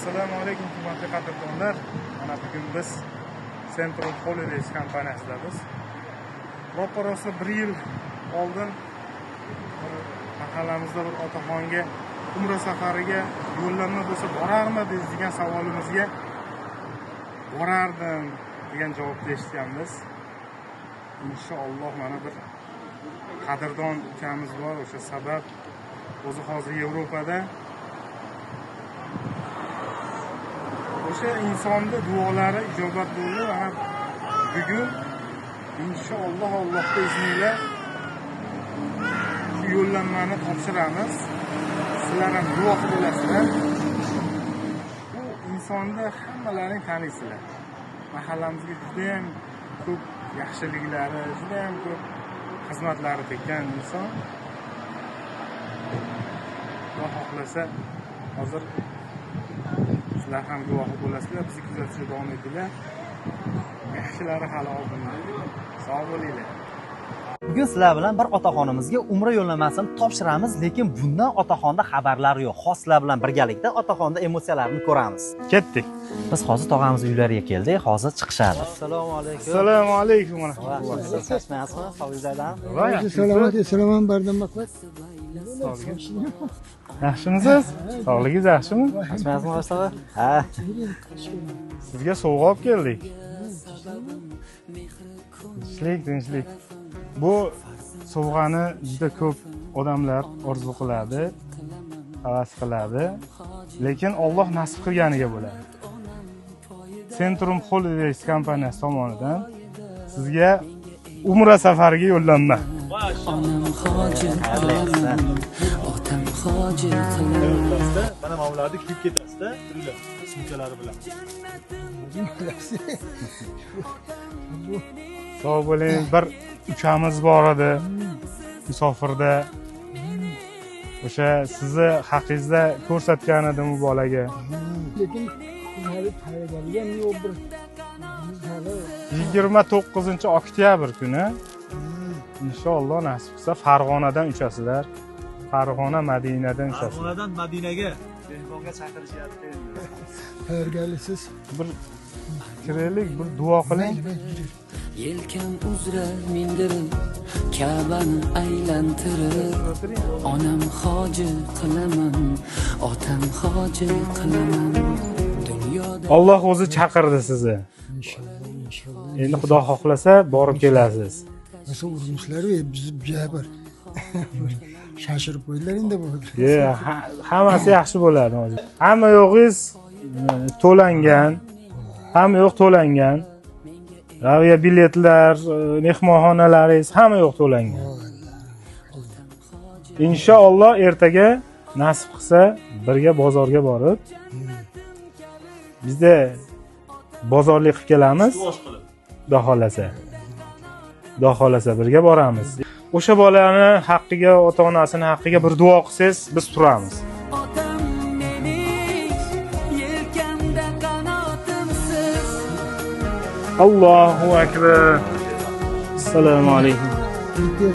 Assalomu alaykum hurmatli qadrdonlar. Mana bugun biz Centrum Holidays kompaniyasidamiz. Roppa-rosa bir yil oldin bir mahallamizda bir otaxonga umra safariga yo'llanma bo'lsa borarmidingiz degan savolimizga borardim degan javobni eshitganmiz. Inshaalloh mana bir qadrdon ukamiz bor, o'sha sabab o'zi hozir Yevropada. O'sha insonni duolari ijobat bo'ldi. Mana bugun inshaalloh Allohning izni bilan shu yo'llanmani topshiramiz. Sizlar ham guvoh bo'lasizlar. Bu insonni hammalaring taniysizlar. Mahallamizga juda ham ko'p yaxshiliklari, juda ham ko'p xizmatlari tekkan inson. Xudo xohlasa hozir sizlar ham guvohi bo'lasizlar, bizni kuzatishda davom etinglar. Yaxshilari hali oldinda. Sog' bo'linglar. Bugun sizlar bilan bir otaxonimizga umra yo'llanmasini topshiramiz, lekin bundan otaxonda xabarlar yo'q. Hozir sizlar bilan birgalikda otaxonda emotsiyalarini ko'ramiz. Ketdik. Biz hozir tog'amiz uylariga keldik, hozir chiqishadi. Assalomu alaykum. Assalomu alaykum va rahmatulloh. Charchamayapsizmi? Sog'lig'ingizdan? Salomat, salomat bardam baqvat. Yaxshimisiz? Sog'ligingiz yaxshimi? Charchamayapsizmi, boshlig'i? Ha. Sizga sovg'a olib keldik. Tinchlik, tinchlik. Bu sovg'ani juda ko'p odamlar orzu qiladi, havas qiladi, lekin Alloh nasib qilganiga bo'ladi. Centrum Holidays kompaniyasi tomonidan sizga umra safariga yo'llanma. Onam hoji qilaman, otam hoji qilaman. Mana mavlarni kiyib ketasizda, turinglar, sumkalari bilan. Sog' bo'ling. Bir ukamiz bor edi musofirda. O'sha sizni haqingizda ko'rsatgan edim u bolaga. Lekin hali tayyorlangan yo'q bir. 29 oktyabr kuni inshaalloh nasib qilsa Farg'onadan uchasizlar. Farg'ona Madinadan uchasizlar. Farg'onadan Madinaga mehmonga chaqirishyapti endi. Tayyorgarliksiz. Bir kiraylik, bir duo qiling. Yelkam uzra mindirib, Ka'bani aylantirib, onam hoji qilaman, otam hoji qilaman. Dunyoda Alloh o'zi chaqirdi sizni. Inshaalloh, inshaalloh. Endi Xudo xohlasa borib kelasiz. Nasıl urmuşlar ve bizi bir şaşırıp qo'ydilar endi bu. Hammasi yaxshi bo'ladi hozir. Hamma yo'g'ingiz to'langan. Hamma yo'q to'langan. Avia biletlar, mehmonxonalaringiz hamma yo'q to'langan. Inshaalloh ertaga nasib qilsa birga bozorga borib bizda bozorlik qilib kelamiz. Xudo xohlasa. Xudo xohlasa birga boramiz. O'sha bolani haqqiga, ota-onasining haqqiga bir duo qilsangiz, biz turamiz. Otam mening yelkamda qanotimsiz. Allohu akbar. Assalomu alaykum.